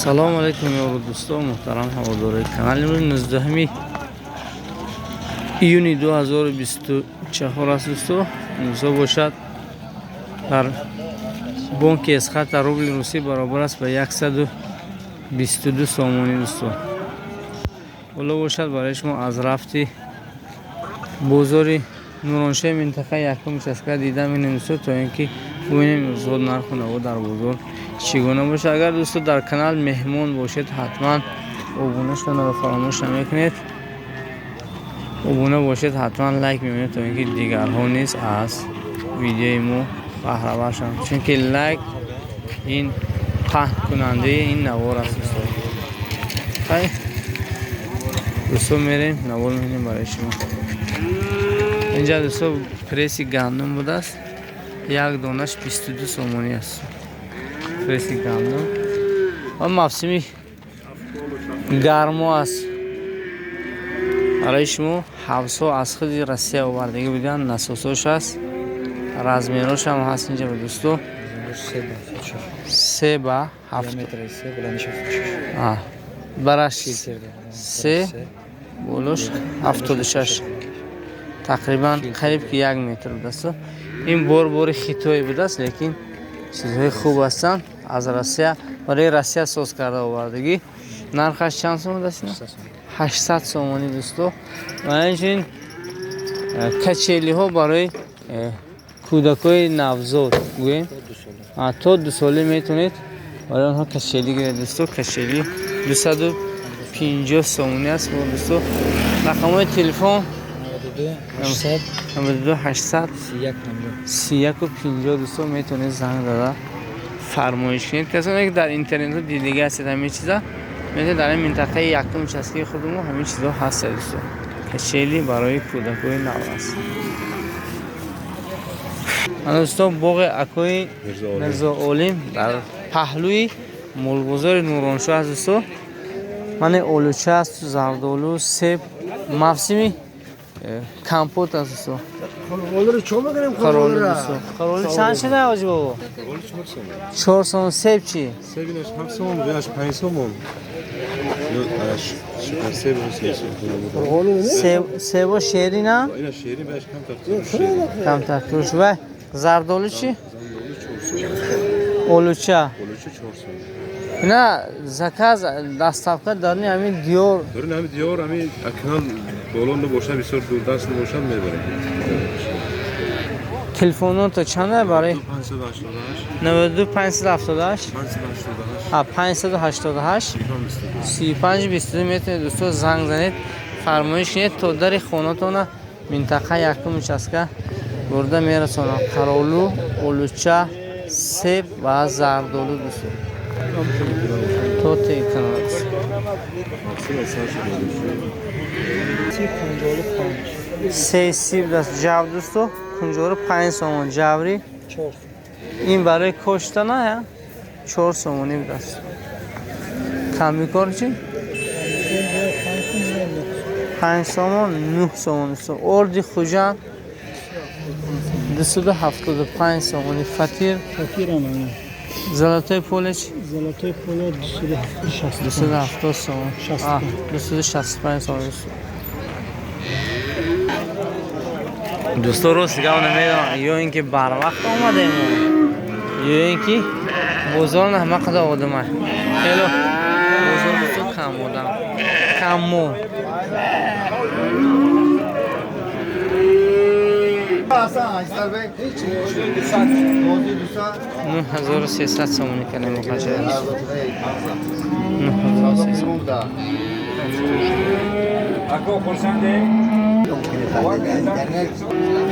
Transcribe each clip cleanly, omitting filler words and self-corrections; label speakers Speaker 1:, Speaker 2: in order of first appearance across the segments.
Speaker 1: Салому алейкум, ёру дӯсто, муҳтарам ҳаводорои канал. Имрӯз 19 июни 2024 аст, дӯсто. Имрӯзҳо бошад, дар бонки Эсхата рубли русӣ баробар аст ба 122 сомонӣ, дӯсто. Ҳоло бошад, барои шумо аз рафти бозори Нуроншои минтақаи якум участка дида мебинем, дӯсто, то ин ки бубинем, имрӯзҳо нарху наво дар бозор чӣ гуна бошад. Агар, дӯсто, дар канал меҳмон бошед, ҳатман обуна шуданро фаромӯш намекунед. Обуна бошед, ҳатман лайк мемонед, то ин ки дигарҳо низ аз видеои мо баҳравар шаванд, чунки лайк ин паҳнкунандаи ин навор аст, дӯсто. Хай, дӯсто, мерем, навор мебинем барои шумо. Инҷа, дӯсто, пресси гандум будааст, як донаш 22 сомонӣ аст, пресси гандум. Ва мавсими гармо аст. Барои шумо ҳавзҳо аз худи Россия овардагӣ буданд, насосош аст, размерошам ҳаст инҷа, ба дӯсто, се ба ҳафт, бараш се, болош 76, тақрибан қариб ки як метр будааст. Ин бор бори хитоӣ будааст, лекин чизҳои хуб ҳастанд, аз Россия, барои Россия соз карда овардагӣ. Нархаш чанд сом будааст? 800 сомонӣ, дӯсто. Ва инчунин качелиҳо барои кӯдакҳои навзод, гӯем, то 2 солӣ метавонед барои онҳо качели гиред, дӯсто. Качели 250 сомонӣ аст, дӯсто. Рақамҳои телефон 92 800 31 50. Дӯсто, метавонед занг зада фармоиш кунед. Касоне ки дар интернетҳо дидагӣ ҳастед ҳамин чиза, метавонед, дар ин минтақаи якум участкаи худи мо ҳамин чизҳо ҳастад, дӯсто. Качели барои кӯдакҳои наврас. Дӯсто, боғи акои Мирзоолим дар паҳлӯи молбозори Нуроншоҳ аст, дӯсто. Мане олуча аст, зардолу, себ, мавсими компот аст, дӯсто. Қаролу, дӯсто, қаролу чанд шуда, ҳоҷи бобо? 4 сомон. Себ чӣ?
Speaker 2: Себинаш 7 сомон, бинаш 5 сомон. Шукар себ.
Speaker 1: Себо шерина?
Speaker 2: Ина шерин, бинаш камтар.
Speaker 1: Камтар турш. Ва зардолу чӣ?
Speaker 2: Зардолу 4 сомон.
Speaker 1: Олуча?
Speaker 2: Олуча 4 сомон.
Speaker 1: Ина заказ, доставка дарни ҳамин диёр?
Speaker 2: Дорин ҳамин диёр, ҳамин акнал боло набошад, бисёр дурдаст набошад, мебарем.
Speaker 1: Телефоното чанда барои?
Speaker 2: 588.
Speaker 1: 92 578.
Speaker 2: 588.
Speaker 1: 588 35 22. Метавонед, дӯсто, занг занед, фармоиш кунед, то дари хонатона минтақа якум участка бурда мерасонам. Қаролу, олуча, себ ва зардолу, дӯсто, то теканад. Се сиб даст ҷав, дӯсто, кунҷору 5 сомон, ҷаври ин барои кошта на я 4 сомонӣ будааст. Камбикор чӣ? 5 сомон, 9 сомон. Орди Хуҷанд 275 сомонӣ. Фатир, золотое поле чӣ?
Speaker 3: Золотое поле
Speaker 1: 270 сомон, 265 сомон. Дӯсто, рост гап намедонам, ё ин ки барвақт омадем, ё ин ки бозор на ҳама қадар одама. Хело бозор, дӯсто, кам одам, кам мол. 9300 сомонӣ кардем, мухача, 9300.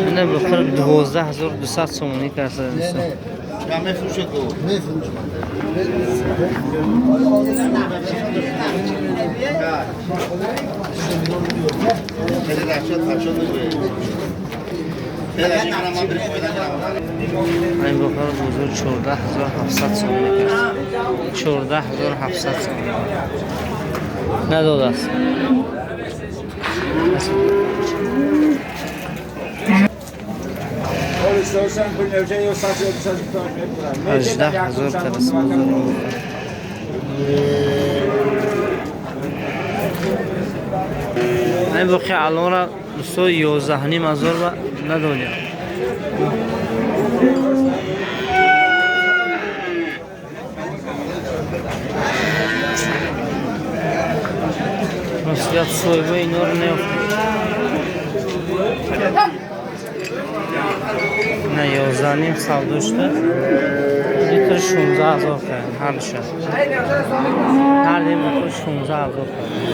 Speaker 1: Ина бихӯр, 12 200 сомонӣ карда, дӯсто. Ин бухор бозор 14 700 сомонӣ кард, 14 700 сомонӣ надодааст. 18 000 карас бозор. Ин боқи алонра дӯсто 11,5 ҳазор ба надодем. Ростгап соҳиба инора неёфтем. На 11,5 савдо шуда. Литр 16 ҳазор кардем ҳардуша. Ҳар дем 16 ҳазор кардем.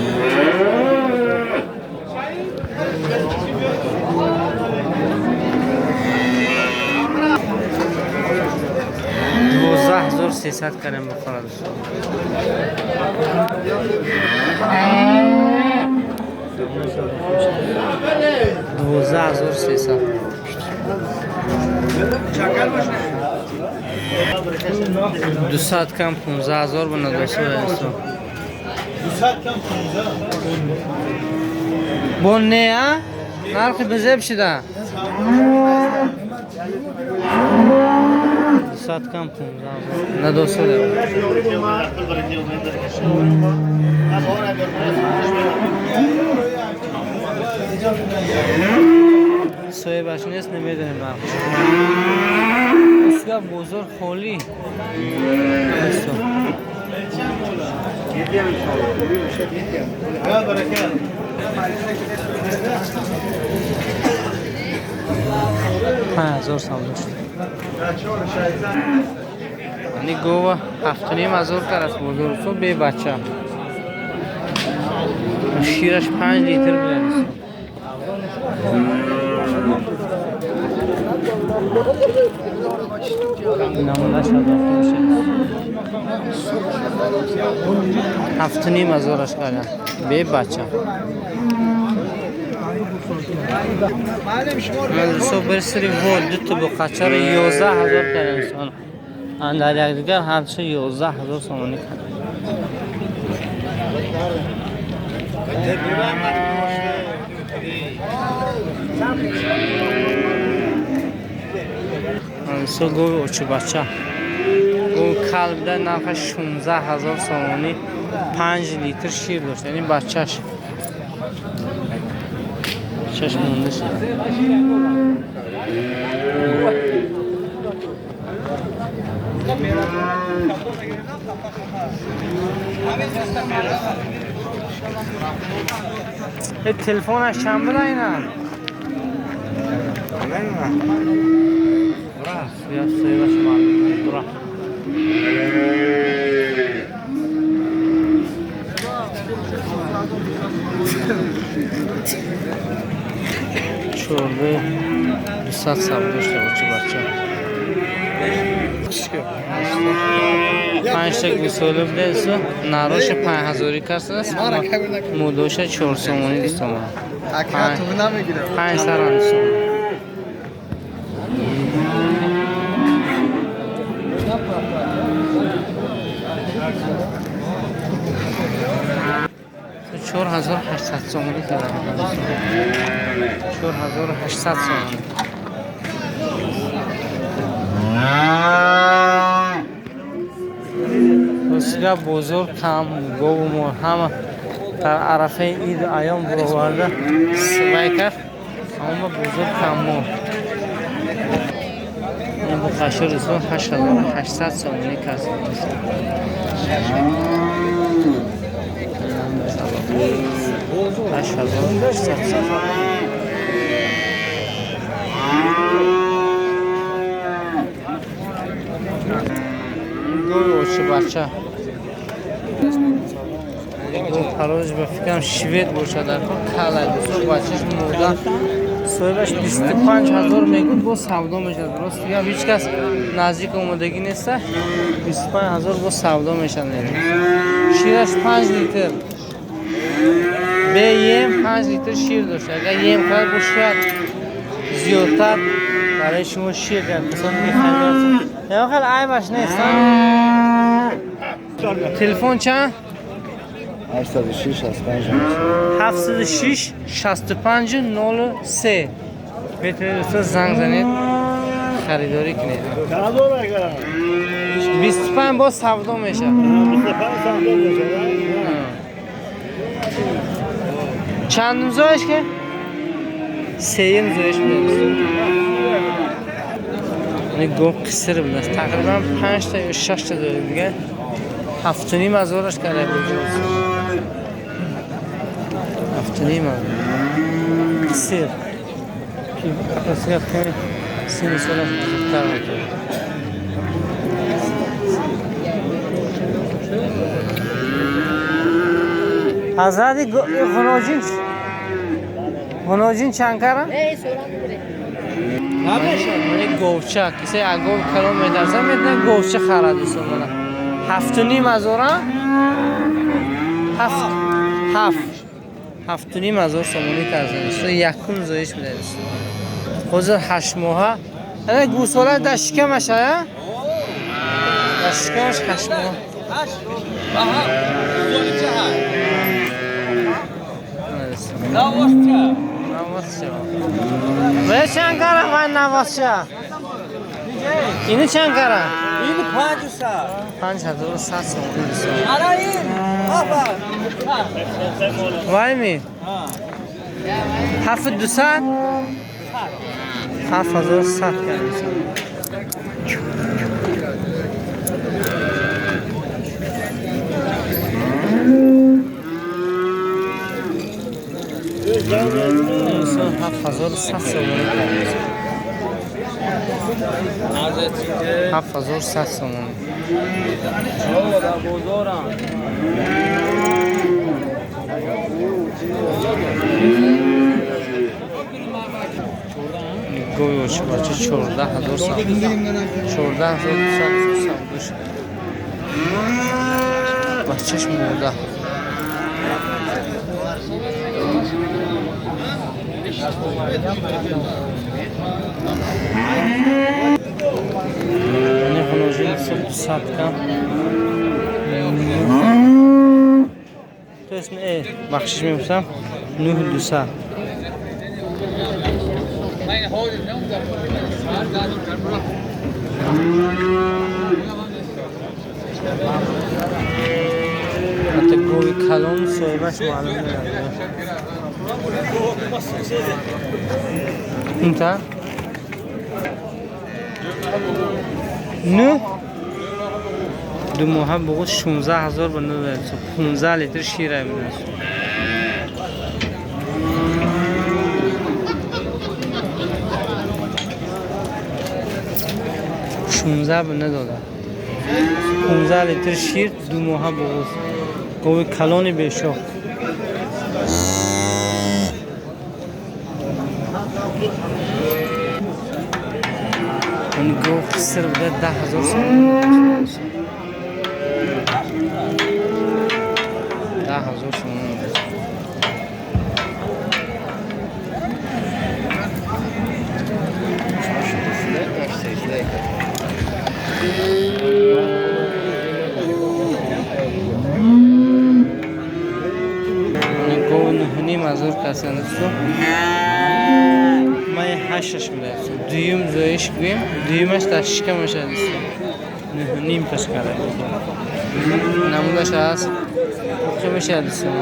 Speaker 1: 12,300 кардем бухора дӯсто. 12,300. 200 кам 15 ҳазор ба надосо дӯсто. Бо не а? Нархи безеб шида. 200 кам 15 ҳазор. Надосо дӯсто. Соҳибаш нест, намедонем нархш. Усга бозор холӣ. Дӯсто. 5 ҳазор савдо шуд. Ани гова 7,5 ҳазор караст бозор дӯсто бебача. Шираш 5 литр буда дӯсто. Намунаш 7,5 ҳазораш карда бебача. Дӯсто бір сири вол дута буқачаро 11 ҳазор карда инсон. Дар якдигар ҳардуша 11 ҳазор сомонӣ карда. Дӯсто гови очибача. Гови кал буда нархаш 16 ҳазор сомонӣ 5 литр шир дошт. Яъне бачаш. Бачаш монда шуда. Телефонаш чанд буда ина? Соҳибаш маълум бура. 14,200 савдо шуда очи бача. Панҷта гусола буда дӯсто нароша 5 ҳазорӣ кардааст. Мудоша 4 сомонӣ 2 сомон. Панҷ сарам 2 сомон. 4800 сомонӣ кардам. 4800 сомонӣ. Ростига бозор кам, гову мол ҳама дар арафаи иду айём буроварда вай кард, аммо бозор каммол. Ин буқашо дӯстон 8800 сомонӣ касб. 8800 сомонӣ. Гови очибача. Пароз ба фикрам швед бошад дар кор калай дӯсто бачаш мурда. Соҳибаш 25 ҳазор мегӯд боз савдо мешавад. Рост дигам ҳеҷ кас наздик омодагӣ неста. 25 ҳазор боз савдо мешавад. Шираш 5 литр. Бе ем 5 литр шир дошт. Агар ем кард бо шояд зиёдтар барои шумо шир диҳад. Касоне ки харидор. Хеле айбаш нест. Телефон чанд?
Speaker 2: 806 65
Speaker 1: 706 65 03. Метавонед дӯстон занг занед, харидорӣ кунед. 25 боз савдо мешавад. Чандум зоиш ки? Сеюм зоиш будааст. Гов қисир будааст. Тақрибан 5 та ё 6 та зоиш дига. 7,5 ҳазораш карда буд. 7,5 ҳазор. Қисир. Ки ростига каме синни солаш бузургтар буд. Ҳазрати Ғуноҷин Ғуноҷин чанд кара? Мани говча, кисе агов калон медарза, медна говча харад дӯстон. 7,5 ҳазора? 7 7 7,5 ҳазор сомонӣ тарзан. Якум зоиш буда дӯстон. Ҳозир 8 моҳа. Ана гӯсола дар шикамаш а? Дар шикамаш 8 моҳ. Навозча. Вай чанд кара вай навозча? Ину чанд кара?
Speaker 3: Ин 500.
Speaker 1: 5100 сомонӣ дӯстон.
Speaker 3: Ара ин.
Speaker 1: Вай ми? 7200? 7100 кара дӯстон. Дӯстон 7100 сомонӣ кара. 7100 сомонӣ. Гови очи бача 14,000 сомонӣ. 14,200 савдо шуд. Бачаш мода. Ани хуноҷин 200 кам. То есть бахшиш мепурсам 9200. Ҳатто гови калон соҳибаш маълум намедонад. Инта? 9 ду моҳа буғуз 16,000 ба 15 литр шир мебинад. 16 ба надода. 15 литр шир ду моҳа буғуз. Гови калони бешох. Он гов қисир буда 10,000 сомонӣ. 10,000 сомонӣ. Гов 9,5 ҳазор касанд дӯстон. Май 8-аш буда. Дуюм зоиш гӯем, дуюмаш дар шикамаш аст дӯстон. 9,5 таш карда. Намудаш аст. Оқи мешавад дӯстон.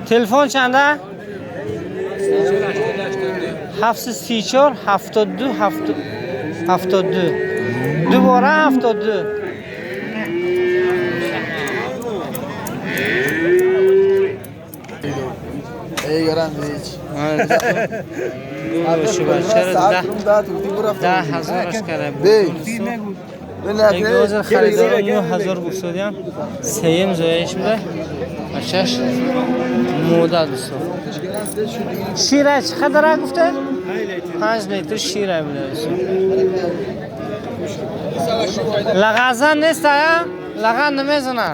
Speaker 1: Телефон чанда? 734 72 72. Дубора 72. Чаро 10,000 карда. Ҳозир харидорон 9,000 гуфтодиям. Сеюм зоиш буда. Бачаш мода дӯстон. Шира чӣ қадар гуфта? 5 литр шира буда дӯстон. Лағазан нест ая? Лаған намезана.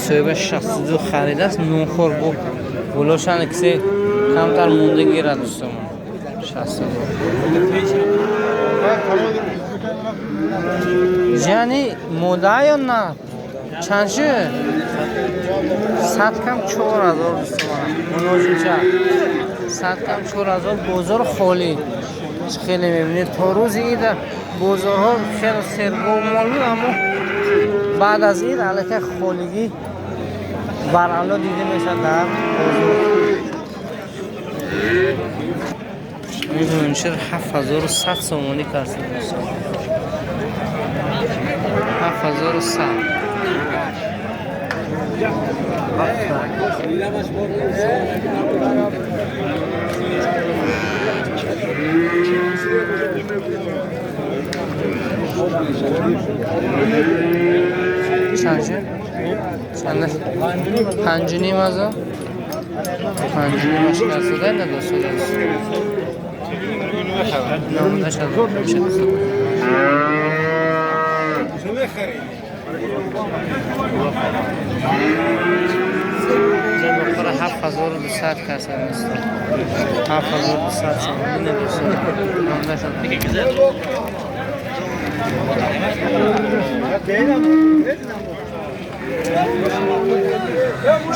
Speaker 1: Соҳиба 62 харидааст, нонхӯр бо болошан кисе камтар монда гирад дӯстон. 62. Яъне мода ё на? Чанд шуд? 100 кам 4000 дӯстон. Мунозича 100 кам 4000 бозор холӣ. Хеле мебинед то рӯзи ид бозорҳо хеле сербо мол буд, аммо баъд аз ид аллакай холигӣ барало дида мешавад дар бозор. Мебинем 7100 сомонӣ кардем дӯстон. 7100. Чанд шуд? Чанд? 5500. 55 карсуда на дӯстон. 98 0 7200 каса дӯстон. 7200 сомонӣ на дӯстон. 98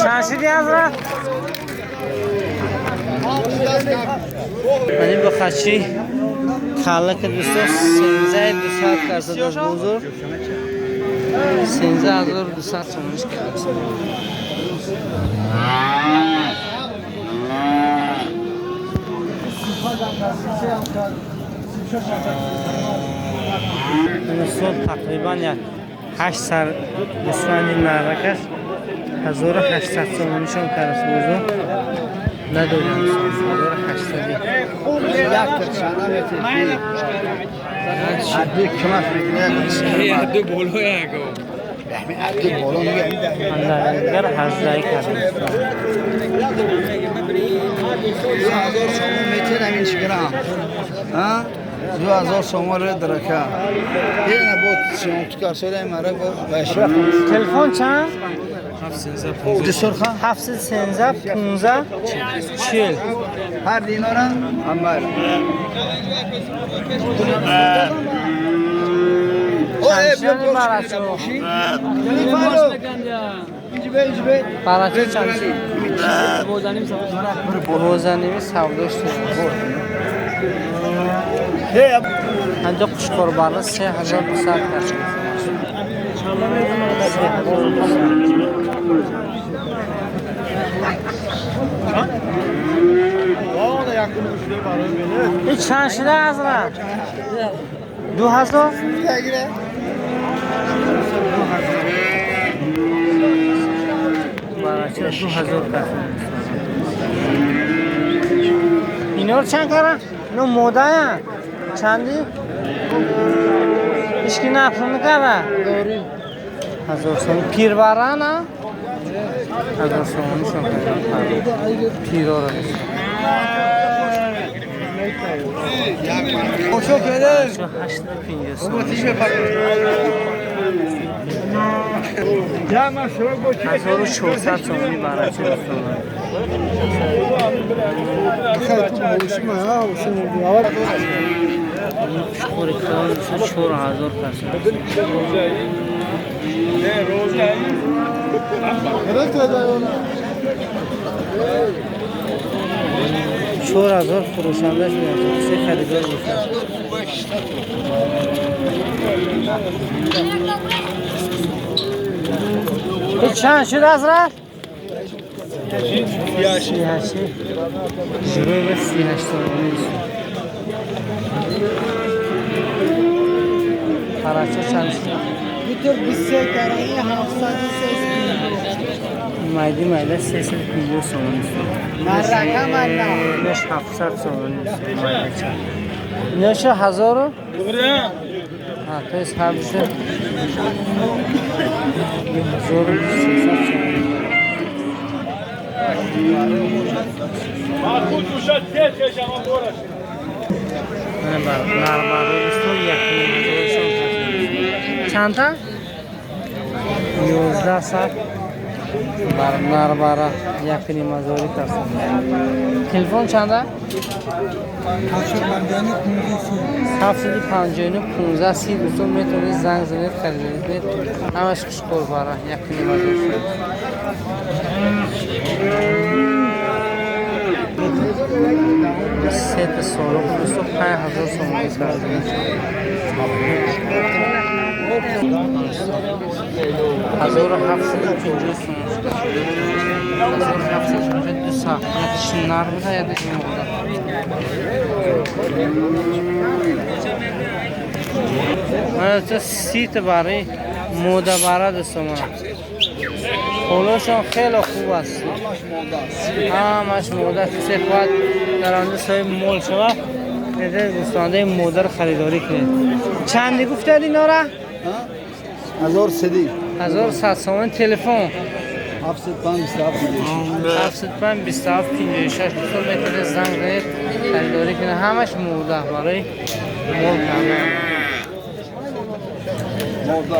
Speaker 1: чанд шуди ҳазрат? Мани ба хачи калака дӯстон 13200 карса дар бозор. 13200 сомониш кардааст. Дӯстон тақрибан як 8 сар гӯсфанди наракаш 1800 сомонишон кардааст бозор. Надодем 1800. Дигар ҳаждаҳ кардем.
Speaker 3: 2000 сомон метер ҳамин чӣ грам. 2000 сомон драка. Ина бо сиёнту карсода мара бо
Speaker 1: Телефон чанд? 713 15 40.
Speaker 3: Ҳар динора амар.
Speaker 1: Барачо чанд? Бозаними савдо шуд. Анҷо қушқорбарни 3200 кардем. 3200. Ин чанд шуда ҳазрат? 2000? Барачо 2000 кардем. Инор чанд кара? Ино модая? Чанди? Ишки нафрни кара? 1000 сомон. Пирварана? 1000 сомонишон кардем. Пирора дӯстон. 850 сомон. 1400 сомонӣ барачо дӯстон. Пушқори калон 4000 каса. 4000 фурӯшандаш меёфт. Се харидор бошад. Чанд шуд ҳазрат? 38. Жирова 38 сомонӣ. Парача чанд шуд?
Speaker 3: 23 703.
Speaker 1: Майди майда 350 сомонӣ. Инаш 700 сомонӣ. Инаша 1000? Ҳа, то есть ҳардуша 1300 сомонӣ. Нарбарӯстон 1500 сомон. Чандта? 11 сар. Нарбара 1,5 ҳазорӣ карсан. Телефон чанда? 759 15 30. Дӯстон метавонед занг занед, харидорӣ кунед. Ҳамаш хушқор бара 1,5 ҳазор сом. Сета солоқ дӯстон 5 000 сомонӣ кардан. 1750 сом. 1750 ду сахт. Якиш нар буда, якиш мода. Мана 30 бари мода бара дӯстон. Холошон хеле хуб аст. Ҳамаш мода. Касе хоҳад дар оянда соҳиби мол шавад, метавонед гӯсфандаи модаро харидорӣ кунед. Чанди гуфтед инора?
Speaker 3: 1100.
Speaker 1: 1100 сомон. Телефон
Speaker 3: 75 27
Speaker 1: 75 27 56. Дӯстон метавонед занг занед, харидорӣ кунед. Ҳамаш мода барои мол кардан.
Speaker 3: Мода.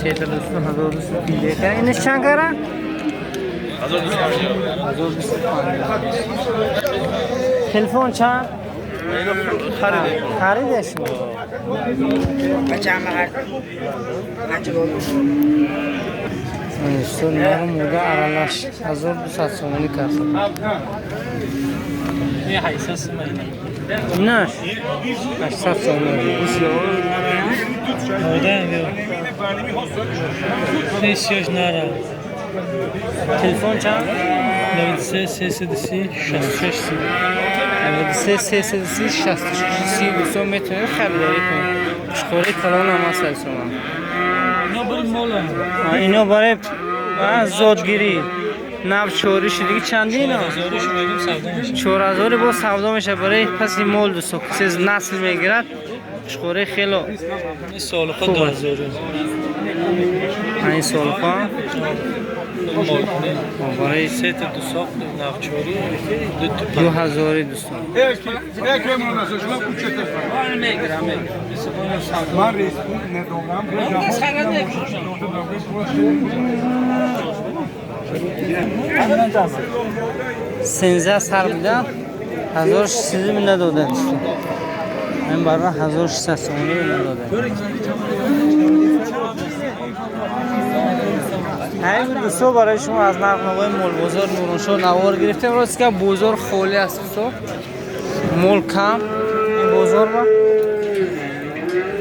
Speaker 1: Сета дӯстон 1250. Инаш чанд кара? 1250. Телефон чанд? Харидеш. Дӯстон нару мода аралаш 1200 сомонӣ карсан. Инаш 800 сомонӣ. Телефон чанд?
Speaker 4: 93 330 66 30.
Speaker 1: 93 330 66 30. Дӯстон метавонед харидорӣ кунед. Хушқории калон ҳам аст сомон. Ино барои зодгирӣ навчорӣ шудагӣ чанди ино? 4000 боз савдо мешавад барои паси мол дӯстон. Касе насл мегирад, хушқории хело хуб аст. Ин солҳо барои 2000 дӯстон. 13 сар буда 1600 надода дӯстон. Ин бара 1600 сомонӣ надода. Ҳамин дӯстон барои шумо аз нархномаи молбозор Нуроншоҳ навор гирифтем. Рост ки бозор холӣ аст дӯстон. Мол кам ин бозор ба.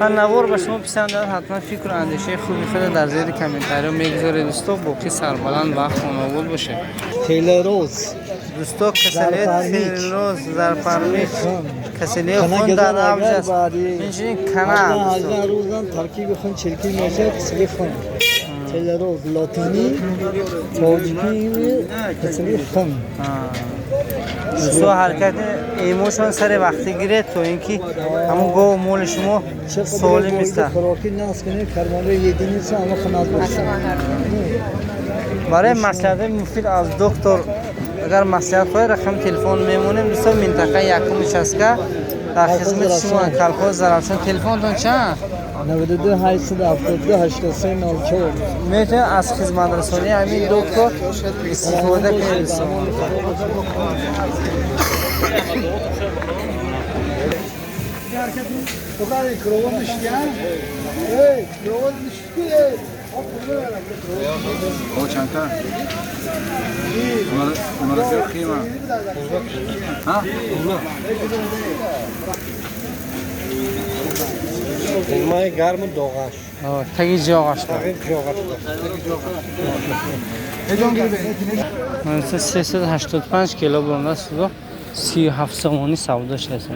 Speaker 1: Ва навор ба шумо писанд дорад, ҳатман фикру андешаи хуби худро дар зери комментариҳо мегузоред дӯстон. Боқӣ сарбаланд ва хонобод бошед.
Speaker 3: Телероз
Speaker 1: дӯстон, касалии телероз, зарпармич, касалии хун дар авҷ аст. Инчунин кана дӯстон.
Speaker 3: Рӯзан таркиби хун чиркин мешавад, касалии хун. Телероз лотинӣ, тоҷикӣ касалии хун.
Speaker 1: Дӯстон ҳаракати эмошон сари вақтӣ гиред, то ин ки ҳамун гову моли шумо солим истад.
Speaker 3: Хӯрокӣ насб кунед, кармонҳои единица ҳама хунак бошад.
Speaker 1: Барои маслиҳатҳои муфид аз доктор агар маслиҳат хоҳед, рақами телефон мемонем дӯстон. Минтақаи якум участка дар хизмати шумо колхоз Зарафшон. Телефонтон чанд?
Speaker 3: 92 872 83 04.
Speaker 1: Метавонед аз хизматрасонии ҳамин доктор истифода кунед дӯстон.
Speaker 4: Май гарму доғаш.
Speaker 1: Таги ҷоғаш. Таги 385 кило буромда судо 37 сомонӣ савдо шудааст.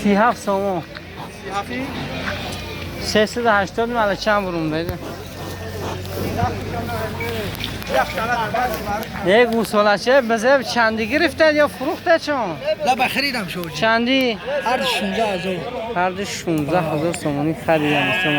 Speaker 1: 37 сомон. 380 мала чанд бурумда? Як гӯсолача бизеб чанди гирифтад ё фурӯхтад шумо?
Speaker 3: لا بخریدم شو.
Speaker 1: Чанди?
Speaker 3: هر 16000.
Speaker 1: Ҳарду 16 000 сомонӣ харидам дӯстон.